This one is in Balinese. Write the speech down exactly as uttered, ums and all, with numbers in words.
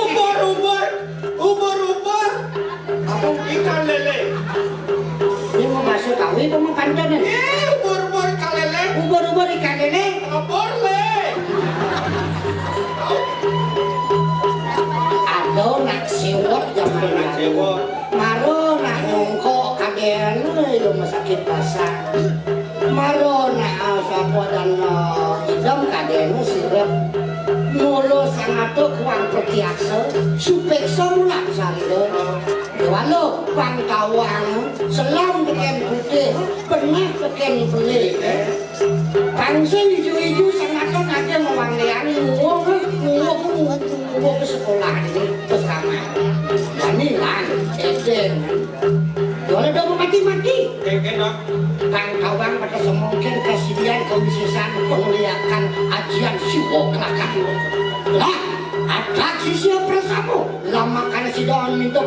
Ubur-ubur, ubur-ubur. Apa? Ikan lele. Ini mau masuk kawin apa mau kantonan? Eh, ubur-ubur ikan lele. Ubur-ubur ikan lele. Ubur le. Aduh, nak siwot zaman dulu. Siwot. Maro nak nyongkok kadén, eh, rumah sakit basah. Maro nak, ah, sapa dan, eh, idem kadén sirep. Mula sangato kuang pratiaksa, supeksa mulat sarira. Déwalo pang tawang, selam tekén putih, benah tekén pelih. Pang sing ijo-ijo sangato kadén mawang lian, nguwuh, nguwuh, nguwuh ke sekolah ini, terus ramai. Wani lan, édén. Déwalo do mati-mati. Kéngkén, Nok. Kang Tawang pada semongkin kasidian kawisésan pangliakan ajian siwa kelakar. Lah, adat sisia prasama, lamakan sida minta